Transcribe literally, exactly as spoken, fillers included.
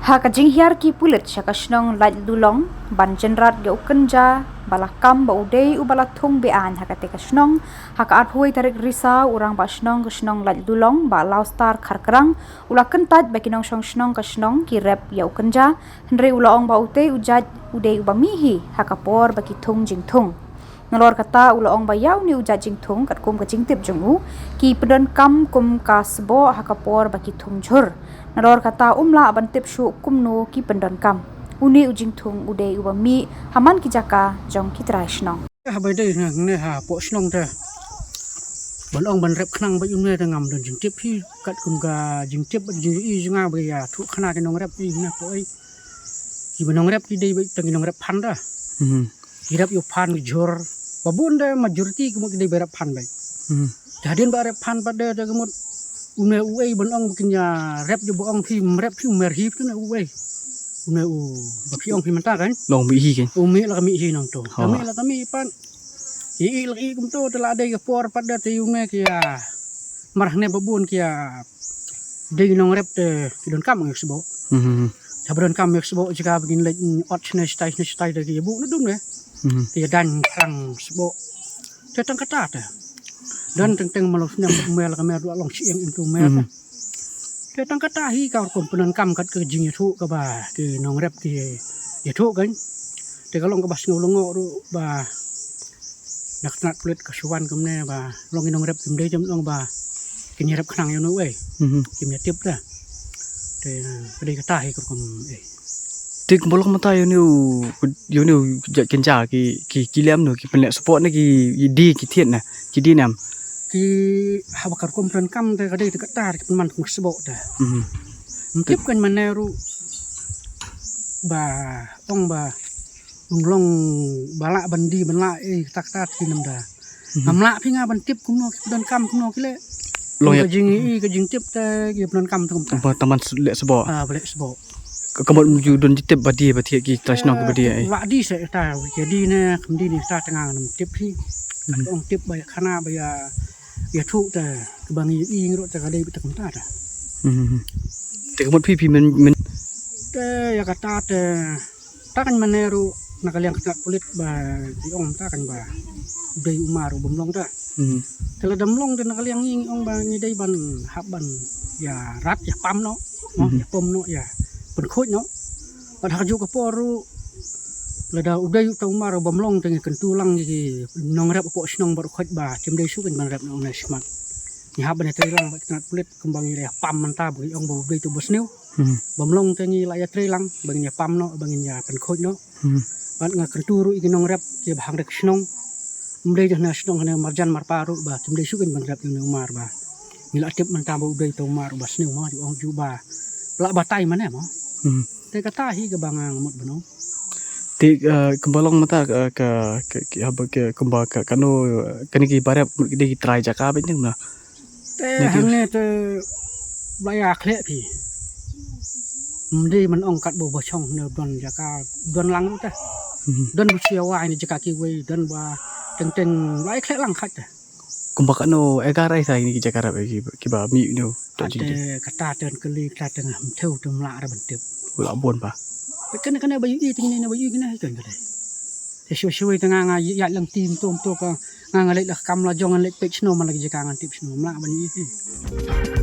Ha ka jinghiar ki pulit sha ka shnong Laitdulong ban jynrat ïa u kynja ba la kam ba u dei uba la thung be-aiñ ha katei ka shnong, ha ka arphew tarik Risaw, u rangbah shnong ka shnong Laitdulong, Bah Laustar Kharkrang, u la kyntait ba ki nongshong shnong ka shnong ki rep ïa u kynja, hynrei u la ong ba utei u jait u dei uba mih hi ha ka por ba ki thung jingthung. Nalor kata u la ong ba ïa une u jait jingthung, katkum ka jingtip jong u, ki pyndonkam kum ka sboh ha ka por ba ki thung jhur. Nalor kata um lah ban tip shuh kumno ki pyndonkam. Une u jingthung u dei uba mih ha man ki jaka jong ki trai shnong. Haba dei hangne hapoh shnong te, ban ong ban rep khnang bad une te ngam don jingtip hi, katkum ka jingtip bad jingïohi jong nga ba ïathuh khana ki nongrep hi hangne hapoh ei. Kiba nongrep ki dei bad tang ki nongrep phan da. Mhm. Ki rep ïa u phan, ki jhur. Ba bun da majority ka mut ki dei ba rep phan beit. Mhm. Te hadien ba rep phan pat da, da ka mut une uei ban ong ba kin ïa rep, jong ba ong phi, rep phi, u mer hi phi une uei. Une u ba phi ong phi mynta kan. Long mih hi kan. U mih la ka mih hi nangto. Ha. Ka mih la ka mih pat. Ïa i la i kumto te la dei ka por pat da te une ki ïa Mar hangne ba bun ki ïa dei nongrep te ki donkam ïa ka sboh. Mhm. Te ba donkam ïa ka sboh jaka ba kin leit, mm, ot shane shatai shane shatai te ki ïa buh na dum ne. Mhm. Ki ïa dang khang sboh. Te tang kata te. Don teng teng malu snem ba u mer la ka mer dua long shi ïeng into mer te. Mhm. Te tang kata hi ka rukom pyndonkam kat ka jingïathuh kaba ki nongrep ki ïathuh kan. Te ka long kaba sngew lyngngoh ruh ba na ka tnat pulit ka shu wan kumne ba long ki nongrep kim dei jam long ba kin ïarep khnang ïa une uei. Mhm. Kim ïatip da. Te ka dei kata hi ka rukom ei. Te kumba long mynta ïa une u, ïa une u jait kynja ki, ki, ki lem no, ki pynleh sboh ne ki, ki die ki thied ne, ki die ne em. Ki haba ka rukom pyndonkam te ka dei te kata ki pynman kum sboh te. Mhm. Ym tip kan mane ruh ba ong ba ong long ba lah ban die ban lah ei kata kata ki nam da. Mhm. Ngam lah phi nga ban tip kumno ki pyndonkam kumno ki leh. Long ïa ka jing i ka jingtip te ki pyndonkam te kumta. Ba taman leh sboh. Ah, ba leh sboh. Ka, ka mut ju don jingtip ba die ba thied ki trai shnong ki ba die ei. Lah die se ta ki die ne kam die ne ta te nga ngam tip phi. Mhm. Ong tip ba ïa khana ba ïa ïathuh te kaba ngi i ngi ruh te ka dei ba te kumta te. Mhm. Te ka mut phi phi men, men. Te ïa kata te ta kan mane ruh na ka liang ka tnat pulit ba ki ong ta kan ba dei u mar u bym long ta. Mhm. Te lada ym long te na ka liang ngi ngi ong ba ngi dei ban hap ban ïa rat ïa pam noh. Noh, mhm, ïa pom noh ïa pynkhuid noh. Bad ha kajuh ka por ruh lada u dei uta u mar u bym long te ngi kyntu lang ïa ki nongrep hapoh shnong bad u khuid ba kim dei shuh kan ban rep na une u smat. Ngi hap ban ïa trei lang bad ki tnat pulit kumba ngi la ïa pam mynta ba ngi ong ba u dei uta u ba sniew. Hmm. Bym long te ngi la ïa trei lang ba ngin ïa pam noh ba ngin ïa pynkhuid noh. Hmm. Bad nga kyntu ruh ïa ki nongrep kiba hangne ka shnong. Ym dei jong hana shnong hana marjan marpa ruh ba kim dei shuh kan ban rep ïa une u mar ba ngi la tip mynta ba u dei uta u mar u ba sniew mo, ju ong ju ba lah batai mane mo. Hmm. Te kata hi kaba nga mut ban ong. Te, eh, kumba long mynta ka, ka, ka, ki, haba ki, kumba ka, kano, eh, kane ki ba rep mut ki dei ki trai jaka ba ïeng na. Te hangne te ba ïa khleh phi. Ym dei man ong kat ba u ba shong ne don jaka don lang ruh te. Mhm. Don ba shu ïa wai ne jaka kiwei don ba teng teng ba ïa khleh lang khat te. Kumba kano egar ai sa ini ki jaka rep ki, kiba mih ne. Kata te kata te kali kata te ngam thew te ym lah ra ban tip. Lah bun ba. Kane kane ba ïohi te ngin ne ba ïohi kane hi kane. Te shu shu te nga nga ïa lang tim tom to ka nga nga leit la kam la jong nga leit peit shano man la ki jaka ngan tip shano ym lah ban ïohi.